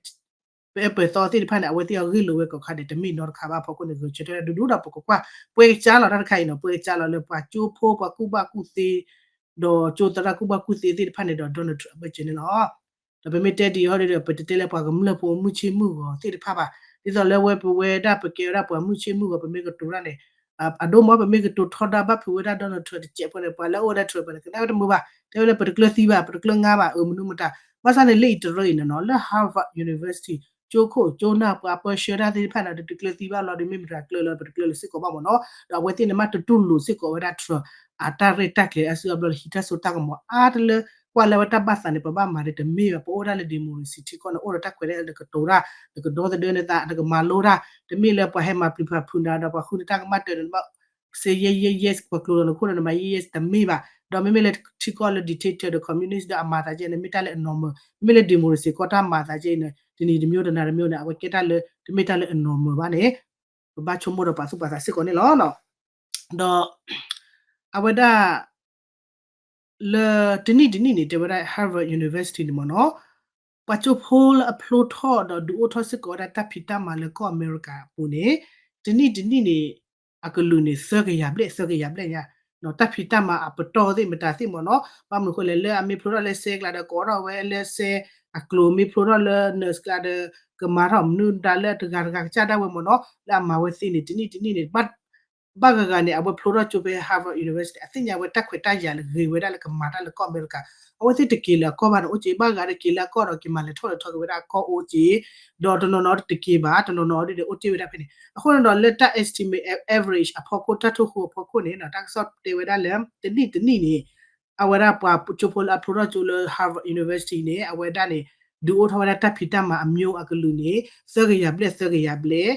ပအဲၣ်ပၢၤသီသ့ၣ်တဖၣ်န့ၣ် အဝဲသ့ၣ်အဂ့ၢ်လိာ်ဝဲကိးခါန့ၣ် တမ့ၢ်နီတခါဘၣ်အဖီခိၣ်န့ၣ် ဂဲၤဆၢထၢၣ်ဒူဒူဒီး ပကကွၢ် ပှဲၤကစၢ်လီၤတၢ်တခါအံၤနီၤ ပှဲၤကစၢ်လီၤလၢပှၤကၠိဖိ ပှၤကူၣ်ဘၣ်ကူၣ်သ့ ဒီးကၠိသရၣ်ကူၣ်ဘၣ်ကူၣ်သ့သ့ၣ်တဖၣ်န့ၣ်ဒီး Donald Trump အဘၢၣ်စၢၤန့ၣ်လီၤ. ဒီးပမ့ၢ်တဲဒ်အံၤဟီဒီး ပတတဲလၢပှၤကမျၢၢ်ဖိမုၢ်ဆ့ၣ်မုၢ်ဂီၤသ့ၣ်တဖၣ်ဘၣ်. ဒ်သိးလၢဝဲပဝဲဒၣ်ပကဲဝဲဒၣ်ပှၤမုၢ်ဆ့ၣ်မုၢ်ဂီၤ ပမ့ၢ်ကတိၤတၢ်န့ၣ် အဒိမ့ၢ် ပမ့ၢ်ကတိၤထီဒါဘၣ်ဖုးဝဲဒၣ် Donald Trump တစဲးဖိန့ၣ် ပှၤလၢအအိၣ်ဝဲဒၣ် Trump ဖိန့ၣ် ကနၣ်ဝဲတမုာ်ဘၣ် တဲဝဲလၢပတကျၢၤသံဘၣ် ပတကျၢၤငါဘၣ် အၢမနုၤမတၤ. ဘၣ်ဆၣ်န့ၣ်လၢအံၤတရၢအံၤန့ၣ်နီၤ လၢ Harvard University ကၠိခိၣ်ကၠိနၢ် ပှၤပၢဆှၢတၢ်သ့ၣ်တဖၣ်န့ၣ် တတကျၢၤသံဘၣ်လီၤဒီး မ့ၢ်မတၤကျၢၤလီၤ ပတကျၢၤလၢၤစ့ၢ်ကီးဘၣ်မ့ၢ်နီၤ. ဒီးအဝဲသ့ၣ်န့ၣ် မ့ၢ်တတူၢ်လိာ်စ့ၢ်ကီးဝဲဒၣ် Trump အတၢ်ရဲၣ်တၢ်ကျဲၤအါစုအါဘျီလၢဟံးတၢ်စိတၢ်ကမီၤအါတလၢ ကွၢ်လၢဝဲတၢ်ဘၣ်သးန့ၣ် ပဘၣ်မၤဒီးတမ့ၢ်ဘၣ် ပအိၣ်ဒၣ်လၢ democracy ထံကီၢ်န့ၣ် အိၣ်ဒီးတၢ်ခွဲးတၢ်ယာ် နကတိၤတၢ် နကဒီသဒၢနသး နကမၤလိတၢ် တမ့ၢ်လၢပှၤဟဲမၤပျံၤဖးဖုးနၤဒီး ပှၤဃုနတၢ်ကမၣ်တၢၢ်န့ၣ် နဘၣ် say yes yes yes ပှၤကျိၤဒီးနခိၣ်ဒီးနမၤ yes yes တမ့ၢ်ဘၣ်. ဒီးမ့မ့ၢ်လၢထံကီၢ်လၢ dictator ဒီး communist ဒီးအမၤသးကဲန့ၣ် မ့ၢ်တၢ်လၢအ normal မ့မ့ၢ်လၢ democracy ကီၢ်တၢ်မၤသးကဲအံၤန့ၣ် တနံၤတမျိုးတနၤတမျိုးန့ၣ် အဝဲကဲတၢ်လၢ တမ့ၢ်တၢ်လၢအ normal ဘၣ်န့ၣ် ပဘၣ်ဆိကမိၣ်ဒီးပာ်သူၣ်ပာ်သးစ့ၢ်ကီးန့ၣ်လီၤ. ဒီး အဝဲဒၣ် လၢတနံၣ်တနံၣ်န့ၣ် တဲဝဲဒၣ် Harvard University န့ၣ်မ့ၢ်နီၤ ပှၤကၠိဖိလၢအဖျိထီၣ်ဒီးဒုးအိၣ်ထီၣ်စ့ၢ်ကီးဝဲဒၣ်တၢ်ဖံးတၢ်မၤလၢကီၢ်အမဲရကၤအပူၤန့ၣ် တနံၣ်တနံၣ်န့ၣ် အကလုာ်န့ၣ် သၢကယၤဘျဲၣ် သၢကယၤဘျဲၣ်ညါ တၢ်ဖံးတၢ်မၤအပတီၢ်သ့ၣ်မတၤသ့ၣ်မ့ၢ်နီၤ ဘၣ်မနုၤဃိလဲၣ် လၢအမ့ၢ်ဖျိထီၣ်လၢစဲကျါဒီး ကိးထီၣ်ဝဲလၢစဲအကျိၤ မ့ၢ်ဖျိထီၣ်လၢ nurse ကျါဒီး ကမၤထီၣ်မနုၤဒၣ်လၢတဂၤတဂၤကစၢ်ဒၣ်ဝဲမ့ၢ်နီၤ လၢအမၤဝဲသ့န့ၣ် တနံၣ်တနံၣ်န့ၣ် ဘၣ်ဂၤဂၤန့ၣ် အဝဲဖျိထီၣ်ကၠိဖဲ Harvard University အသ့ၣ်ညါဝဲတၢ်ခွဲးတၢ်ယာ်လၢဂ့ၤဝဲဒၣ်လၢကမၤတၢ်လၢကီၢ်အမဲရကၤ အဝဲသ့ၣ်တက့ၤလၢအကီၢ်ဘၣ်န့ၣ် အိၣ်က့ ဘၣ်ဂၤတက့ၤလၢအကီၢ်ဒီးက့ၤမၤလဲၤထီၣ်လဲၤထီက့ၤဝဲဒၣ်အကီၢ်အိၣ်က့ ဒီးတနီၤနီၤတက့ၤဘၣ် တနီၤနီၤဒ်န့ၣ် အိၣ်တ့ၢ်ဝဲဒၣ်ဖဲန့ၣ် အဃိန့ၣ်ဒီးလၢတၢ် estimate average အဖီခိၣ် တၢ်ထိၣ်ဟူအဖီခိၣ်န့ၣ် တၢ်ကစီၣ်တဲဝဲဒၣ်လၢ တနံၣ်တနံၣ်န့ၣ် အဝဲဒၣ်ပှၤကၠိဖိလၢအဖျိထီၣ်ကၠိလၢ Harvard University န့ၣ် အဝဲဒၣ်န့ၣ် ဒုးအိၣ်ထီၣ်ဝဲဒၣ်တၢ်ဖံးတၢ်မၤအမျိုးအကလုာ်န့ၣ် သၢကယၤဘျဲၣ် သၢကယၤဘျဲၣ်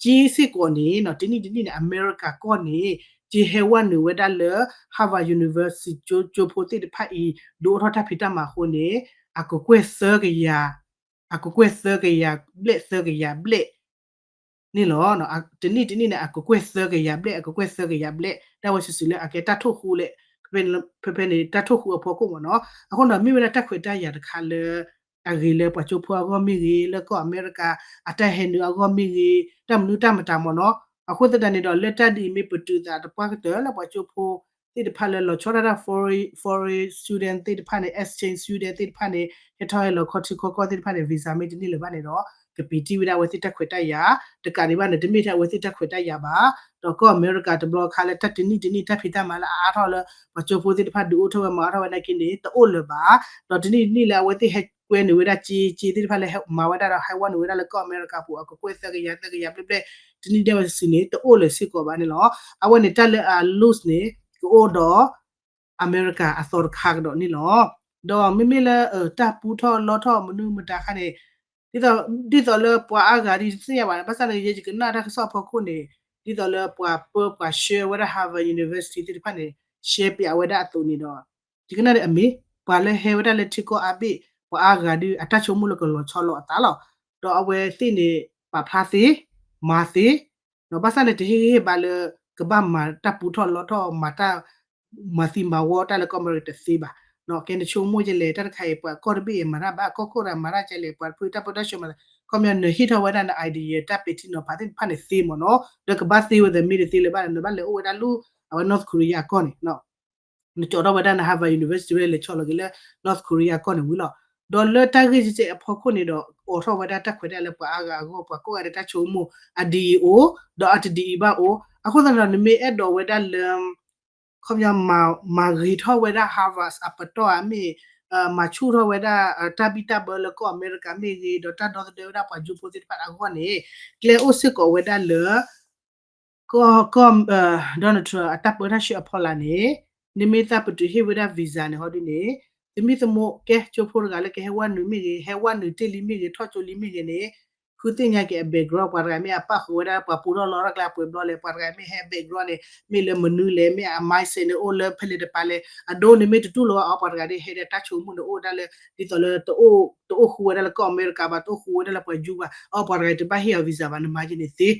ဒီးကၠ့စ့ၢ်ကီးန့ၣ် တနံၣ်တနံၣ်န့ၣ် အမဲရကၤကီၢ်န့ၣ် ကၠ့ဟဲဝဲနုာ်ဝဲဒၣ်လၢ Harvard University ကၠိဖိသ့ၣ်တဖၣ်အံၤ ဒုးအိၣ်ထီၣ်တၢ်ဖံးတၢ်မၤအဃိန့ၣ် အကကွဲၢ်သၢကယၤ အကကွဲၢ်သၢကယၤဘျဲၣ် သၢကယၤဘျဲၣ် န့ၣ်လီၤ. တနံၣ်တနံၣ်န့ၣ် အကကွဲၢ်သၢကယၤဘျဲၣ် အကကွဲၢ်သၢကယၤဘျဲၣ် တၢ်ဝဲစုာ်စုာ်လၢအကဲတၢ်ထိၣ်ဟူလဲၣ် ဖဲဖဲန့ၣ် တၢ်ထိၣ်ဟူအဖီခိၣ်မ့ၢ်နီၤ အဃိဒီးမ့ၢ်ဝဲဒၣ်တၢ်ခွဲးတၢ်ယာ်တခါလၢ အဂ့ၤလၢပှၤကၠိဖိအဂီၢ်မ့ၢ်ဂ့ၤ လၢကီၢ်အမဲရကၤ အတၢ်ဟဲနုာ်အဂီၢ်မ့ၢ်ဂ့ၤ တၢ်မနုၤတၢ်မတၤမ့ၢ်နီၤ အဃိသတးန့ၣ်ဒီး လၢတၢ်ဒ်အံၤမ့ၢ်ပတုာ်သးတပှၢ်ကတၢၢ်လၢပှၤကၠိဖိသ့ၣ်တဖၣ်လၢလီၤဆီဒၣ်တၢ် foreign foreign student သ့ၣ်တဖၣ်န့ၣ် exchange student သ့ၣ်တဖၣ်န့ၣ် ဟဲထီၣ်ဟဲလီၤခီထံခီကီၢ်သ့ၣ်တဖၣ်န့ၣ် visa မ့ၢ်တန့ၢ်လၢၤဘၣ်န့ၣ်ဒီး ကပံာ်တံၢ်ဝဲဒၣ်အဝဲသ့ၣ်တၢ်ခွဲးတၢ်ယာ် တကးဒံးဘၣ်န့ၣ် တမ့ၢ်ထဲအဝဲသ့ၣ်တၢ်ခွဲးတၢ်ယာ်ဘၣ် ဒီးကီၢ်အမဲရကၤတဘျီခါလၢတၢ်တနံၣ်တနံၣ်တၢ်ဖံးတၢ်မၤလၢအအါထီၣ်လၢ ပှၤကၠိဖိသ့ၣ်တဖၣ်ဒုးအိၣ်ထီၣ်ဝဲမၤအါထီၣ်ဝဲနာ်က့န့ၣ် တအိၣ်လၢၤဘၣ် ဒီးတနံၣ်တနံၣ်လၢအဝဲသ့ၣ်ဟဲကွဲနုာ်ဝဲဒၣ်ကၠ့ ကၠ့သ့ၣ်တဖၣ်လၢဟဲမၤဝဲဒၣ်ဒီးဟဲဝဲနုာ်ဝဲဒၣ်လၢကီၢ်အမဲရကၤပူၤ အကကွဲၢ်သၢကယၤ သၢကယၤဘျဲၣ်ဘျဲၣ် တနံၣ်ဒဲးဝဲစုာ်စုာ်န့ၣ် တအိၣ်လၢၤစ့ၢ်ကီးဘၣ်န့ၣ်လီၤ. အဝဲန့ၣ်တၢ်လၢအ loss န့ၣ် ကအိၣ်ဒီး အမဲရကၤအသီတခါကဒီးန့ၣ်လီၤ. ဒီးမ့မ့ၢ်လၢ တၢ်ပူထီၣ်လီထီၣ်မနုၤမတၤခါန့ၣ် ဒ်သိးလၢပှၤအါဂၤဒ်သ့ၣ်ညါဘၣ်န့ၣ် ဘၣ်ဆၣ်န့ၣ် ယဲယကနၣ်တၢ်ကစီၣ်အဖီခိၣ်န့ၣ် ဒ်သိးလၢပှၤပၢပှၤဆှၢဝဲဒၣ် Harvard University သ့ၣ်တဖၣ်န့ၣ် ရှဲပၠးဝဲဒၣ်အသိးန့ၣ်ဒီး ယကနၣ်ဒီးအမ့ၢ် ပှၤလၢဟဲဝဲဒၣ်လၢထံကီၢ်အါဘ့ၣ် ပှၤအါဂၤဒုး အတၢ်ဆိကမိၣ်လၢကလီၤဆီလီၤအသးလီၤ. ဒီးအဝဲသ့ၣ်န့ၣ် ပာ်ဖျါသ့, မၤသ့, ဒီးဘၣ်ဆၣ်န့ၣ် တဟ့ၣ်ဂံၢ်ဟ့ၣ်ဘါလၢ ကဘၣ်မၤတၢ်ပူထီၣ်လီထီၣ် မၤတၢ် မၤသံမၤဝီတၢ်လၢကီၢ်အမဲရကၤတသ့ဘၣ်. ကဲနဆိကမိၣ်ကလဲၣ် တၢ်တခါအံၤ ပှၤကီၢ်တဘ့ၣ်အံၤ မၤတၢ်ဘၣ် ကီၢ်ခိၣ်တဂၤမၤတၢ်ကလဲၣ် ပှၤတဖုတၢ်ပၢတၢ်ဆှၢမၤသး ခီပညီနဟ့ၣ်ထီၣ်ဝဲဒၣ်န idea တၢ်ပဲာ်ထံနီၤဖးသ့ၣ်တဖၣ်န့ၣ်သ့မ့ၢ်နီၤ ဒီးကဘၣ်သ့ဝဲသ့မ့ၢ်တသ့လၢၤဘၣ်န့ၣ် နဘၣ်လဲၤအိၣ်ဝဲဒၣ်လၢ အဝဲ North Korea အကီၢ်န့ၣ် နကၠီထီၣ်ဝဲဒၣ်န Harvard University ဝဲလဲၤဆီလီၤက့ၤလၢ North Korea အကီၢ်န့ၣ်ဝံၤလီၤ. ဒီးလၢတၢ်ဂ့ၢ်ကဲအဖီခိၣ်န့ၣ်ဒီး အိးထီၣ်ဝဲဒၣ်တၢ်ခွဲးတၢ်ယာ်လၢပှၤအါဂၤအဂီၢ် ပှၤကိးဂၤဒဲးတၢ်ဆိကမိၣ် အဒ်အံၤအိၣ် ဒီးအတဒ်အံၤဘၣ်အိၣ် အဃိသတးဒီး နမ့ၢ်အဲၣ်ဒိးဝဲဒၣ်လၢ ခီပညီ မၤဂ့ၤထီၣ်ဝဲဒၣ် Harvard အပတီၢ်ဧါမ့ၢ် မၤဆူၣ်ထီၣ်ဝဲဒၣ် တၢ်ဘံၣ်တၢ်ဘၢလၢကီၢ်အမဲရကၤမ့ၢ်ဂ့ၤ ဒီးတၢ်ဒီသဒၢဝဲဒၣ်ပှၤကၠိဖိသ့ၣ်တဖၣ်အဂီၢ်န့ၣ် ကျဲအိၣ်စ့ၢ်ကီးဝဲဒၣ်လၢ ကီၢ် Donald Trump အတၢ်ပၢတၢ်ဆှၢအဖီလာ်န့ၣ် နမ့ၢ်သးပတုာ်ဟ့ၣ်ဝဲဒၣ် visa န့ၣ်ဟီဒ်န့ၣ် သမံသမိးကဲကၠိဖိတဂၤလၢကဟဲဝဲနုာ်မ့ၢ်ဂ့ၤ ဟဲဝဲနုာ်တ့ၢ်လံမ့ၢ်ဂ့ၤ ထီၣ်ကၠိလံမ့ၢ်ဂ့ၤန့ၣ် ဃုသ့ၣ်ညါက့ၤအ background ပှၤတဂၤမ့ၢ်အပၣ်ဃုာ်ဝဲဒၣ် ပှၤပူထီၣ်လီထီၣ်ကျဲအပှဲၤဘျီလဲၣ် ပှၤတဂၤမ့ၢ်ဟဲ background န့ၣ် မ့ၢ်လၢမနုၤလဲၣ် မ့ၢ်အ mindset န့ၣ်အိၣ်လၢဖဲလဲၣ်တပၤလဲၣ် အဒိန့ၣ်မ့ၢ်တတူၢ်လိာ်ဘၣ်အီၤ ပှၤတဂၤဒ်ဟဲဒီးတၢ်ဆိကမိၣ်န့ၣ်အိၣ်ဝဲဒၣ်လၢ ဒ်သိးလၢ တအိၣ်ဃူဝဲဒၣ်လၢကီၢ်အမဲရကၤဘၣ် တအိၣ်ဃူဝဲဒၣ်လၢပှၤကၠိဘၣ် အီၤပှၤတဂၤတဘၣ်ဟ့ၣ်အီၤ visa ဘၣ် နမၤက့ၤန့ၣ်သ့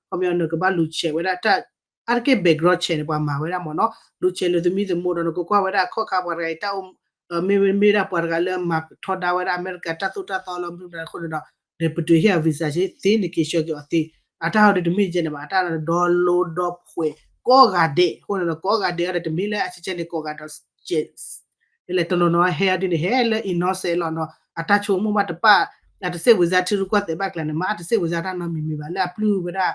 ခီပညီနကဘၣ်လူၤဆဲးဝဲဒၣ်တၢ် အါတက့ၢ် background check န့ၣ် ပှၤမၤဝဲဒၣ်မ့ၢ်နီၤ လူၤဆဲးလၢသမံသမိးဒီး နကကွၢ်ဝဲဒၣ်အခီၣ်ခါပှၤတဂၤအံၤတၢ်အိၣ် မ့ၢ်မ့ၢ်ဒၣ်ပှၤတဂၤလၢမၤထီဒါဝဲဒၣ်အမဲရကၤ တၢ်သိၣ်တၢ်သီလီၤမနုၤအဃိန့ၣ်ဒီး နပတုာ်ဟ့ၣ်အီၤ visa သ့ နက့ၤဆှၢက့ၤအီၤသ့ အတၢ်ဟီဒုးတမ့ၢ်ကဲန့ၣ်ဘၣ် အတၢ်ဒီလိဒီဖှဲး ကိးဂၤဒဲး အဃိန့ၣ်ဒီး ကိးဂၤဒဲးအီၤဒီး တမ့ၢ်လၢအဆံဆဲန့ၣ် ကိးဂၤဒီး လဲၤတနီၤနီၤဟဲအီၤဒ်န့ၣ် ဟဲလၢ innocent လီၤနီၤ အတၢ်ဆိကမိၣ်ဘၣ်တပၣ် အတစ့ၣ်ဝံၤစါထံရူၢ်ကီၢ်သဲးဘၣ်ကျါန့ၣ် မ့ၢ်အတစ့ၣ်ဝံၤစါတၢ်နီတမံၤမံၤဘၣ် လၢအပျုၢ်ဝဲဒၣ်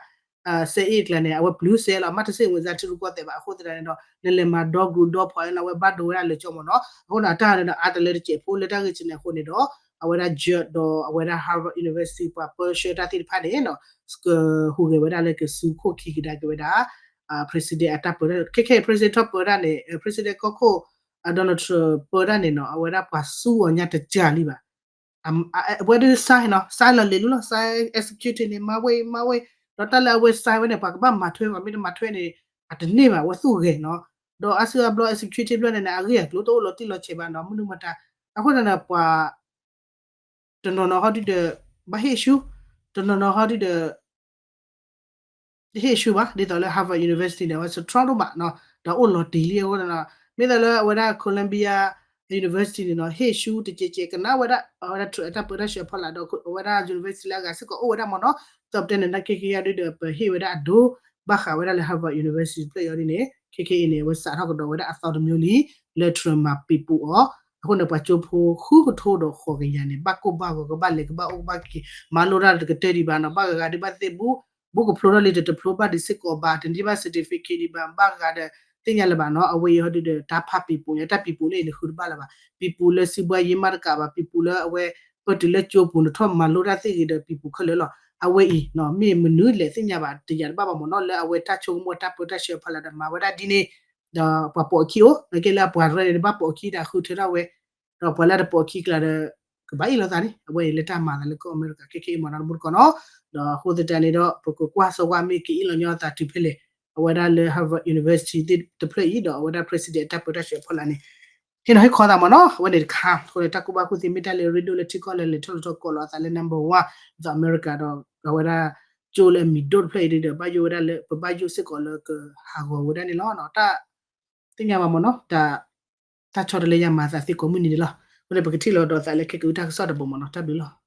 စဲအ့ၣ်ကျါန့ၣ် အဝဲပျုၢ်စဲလီၤ မ့ၢ်တစ့ၣ်ဝံၤစါထံရူၢ်ကီၢ်သဲးဘၣ် အဃိသတးန့ၣ်ဒီး နလဲၤမၤဒီကရူၢ်ဒီဖီၣ်န့ၣ် အဝဲဘၣ်ဒိဝဲဒၣ်လၢာ်ကၠီမ့ၢ်နီၤ အဃိန့ၣ် အတၢ်န့ၣ်ဒီး အါတလၢတစဲးဖိလၢတၢ်ဂ့ၢ်စဲးန့ၣ်အဃိန့ၣ်ဒီး အဝဲဒၣ် judge ဒီးအဝဲဒၣ် Harvard University ပှၤပၢဆှၢတၢ်သ့ၣ်တဖၣ်န့ၣ် ကဟူးဂဲၤဝဲဒၣ်လၢကစုခိၣ်ခံကဒါက့ၤဝဲဒၣ် president အတၢ်ပၢတၢ် ခဲခဲအံၤ president ထီၣ်ပၢတၢ်န့ၣ် president ကီၢ်ခိၣ် Donald Trump ပၢတၢ်န့ၣ်နီၤ အဝဲဒၣ်ပှၤဆူအီၤညါတစှၤလံဘၣ် အဝဲဒၣ် sign နီၤ sign လီၤလံၤလံလီၤ sign executive န့ၣ် မၤဝဲအံၤ မၤဝဲအံၤ ဒီးတၢ်လၢအဝဲ sign ဝဲန့ၣ် ပှၤကဘၣ်မၤထွဲ ပှၤမ့ၢ်တမၤထွဲန့ၣ် အတန့ၢ်ဘၣ် အဝဲသူၣ်ဂဲၤနီၤ ဒီးအါစုအါဘျီ executive ဘျီန့ၣ် အဂ့ၢ်အကျိၤတအိၣ်လီၤတံၢ်လီၤဆဲးဘၣ်နီၤ မနုၤမတၤ အဃိသတးန့ၣ် ပှၤ တနီၤနီၤဟီဒုဒီး ဘၣ်ဟ့ၣ်ဆူ တနီၤနီၤဟီဒုဒီး တဟ့ၣ်ဆူဘၣ် ဒ်သိးလၢ Harvard University န့ၣ် အဝဲ strong ဒိၣ်မးနီၤ ဒီးအိၣ်လီၤတံၢ်လံအဃိသတးနီၤ မ့ၢ်သိးလၢအဝဲဒၣ် Columbia University န့ၣ်နီၤ ဟ့ၣ်ဆူတကဲးကဲး ကနၣ်ဝဲဒၣ် အဝဲဒၣ် Trump အတၢ်ပၢတၢ်ဆှၢဖီလာ်ဒီး အဝဲဒၣ် university လၢအဂၤစ့ၢ်ကီးအိၣ်ဝဲဒၣ်မ့ၢ်နီၤ ဒီးပတဲန့ၣ် ခဲခဲအံၤဒုဒီး ပဟ့ၣ်ဝဲဒၣ်အဒိ ဘၣ်ဃးဝဲဒၣ်လၢ Harvard University တဖျၢၣ်အံၤဒ်န့ၣ် ခဲခဲအံၤန့ၣ် အဝဲစးထီၣ်ကဒီးဝဲဒၣ်အသီတမျိုးလံ လၢ Trump မၤပံးပူၤအီၤ အဃိန့ၣ် ပှၤကၠိဖိဃုကထိဒီးဃိးကယၤန့ၣ် ဘၣ်ကိၢ်ဘၣ်ဂီၤ ကဘၣ်လဲၤကဘၣ်အိၣ်ကဘၣ်က့ၤ မၤလိတၢ်တကတၢၢ်ဒံးဘၣ်နီၤ ဘၣ်ဂၤဂၤဒ်ဘၣ်သ့ၣ်သ့ၣ် ဘူးကဖျိထီၣ်လံတတဖျိဘၣ်ဒံးစ့ၢ်ကီးဘၣ် တန့ၢ်ဘၣ် certificate ဒံးဘၣ် ဘၣ်ဂၤဒီး သ့ၣ်ညါလၢၤဘၣ်နီၤ အဝဲအံၤဟီဒုဒီး တၢ်ဖးပံးပူၤညါ တၢ်ပံးပူၤလၢအံၤန့ၣ်ဃုတဘၣ်လၢၤဘၣ် ပံးပူၤလၢစံးဘှါယ့မးတကးဘၣ် ပံးပူၤလၢအဝဲ ပတုၤလၢကၠိပူၤ နထီၣ်မၤလိတၢ်သ့ၣ်ဂ့ၤဒီးပံးပူၤခဲလၢာ်လီၤ အဝဲအံၤ မ့ၢ်မနုၤလဲၣ်သ့ၣ်ညါဘၣ် တယာ်တဘၣ်ဘၣ်မ့ၢ်နီၤ လၢအဝဲတၢ်ဆိကမိၣ်တၢ်ပၢတၢ်ဆှၢဖီလာ်ဒီးမၤဝဲဒၣ်ဒ်န့ၣ် ဒီးပှၤပိာ်အခံအိၣ် နကဲလၢအပှၤရဲၣ်န့ၣ် တဘၣ်ပိာ်အခံဒီးဃုထၢထီၣ်ဝဲ ဒီးပှၤလၢတပိာ်အခံကျါဒီး ကဘၣ်အ့ၣ်လိာ်သးန့ၣ် အဝဲအံၤလၢတၢ်မၤသးလၢကီၢ်အမဲရကၤ ခဲခဲအံၤမ့ၢ်နီၤ တမူတကိးနီၤ ဒီးအဃိသတးန့ၣ်ဒီး ပကကွၢ်ဆိဝဲမ့ၢ်ကအ့ၣ်လိာ်ညီသးတုၤဖဲလဲၣ် အဝဲဒၣ်လၢ Harvard University သ့ၣ်တဖျၢၣ်အံၤ ဒီးအဝဲဒၣ် president အတၢ်ပၢတၢ်ဆှၢဖီလာ်န့ၣ် ဟ့ၣ်နီၤဟ့ၣ်ခီသးမ့ၢ်နီၤ အဝဲန့ၣ်တခါ အဃိန့ၣ် တၢ်ကူၣ်ဘၣ်ကူၣ်သ့မ့ၢ်တၢ်လၢအရ့ဒိၣ်လၢထံကီၢ်လၢလဲၤထီၣ်လဲၤထီၣ်ကိးလီၤအသးလၢ number one ဒ်သိးအမဲရကၤဒီး အဝဲဒၣ်ကၠိလၢအမံၤဒိၣ်တဖျၢၣ်အံၤဒ်ဒီး ဘၣ်ယိၣ်ဝဲဒၣ်လၢ ပဘၣ်ယိၣ်စ့ၢ်ကီးလၢကဟးဂီၤဝဲဒၣ်န့ၣ်လီၤ. တၢ်သ့ၣ်ညါဘၣ်မ့ၢ်နီၤ တၢ်ဆီတလဲယၤမၤသးသ့ကိးမုၢ်နံၤန့ၣ်လီၤ. အဃိန့ၣ် ပကထံၣ်လိာ်ဒီးသးလၢခဲကအုတၢ်ကစီၣ်တဘိမ့ၢ်နီၤ တၢ်ဘျုးလီၤ.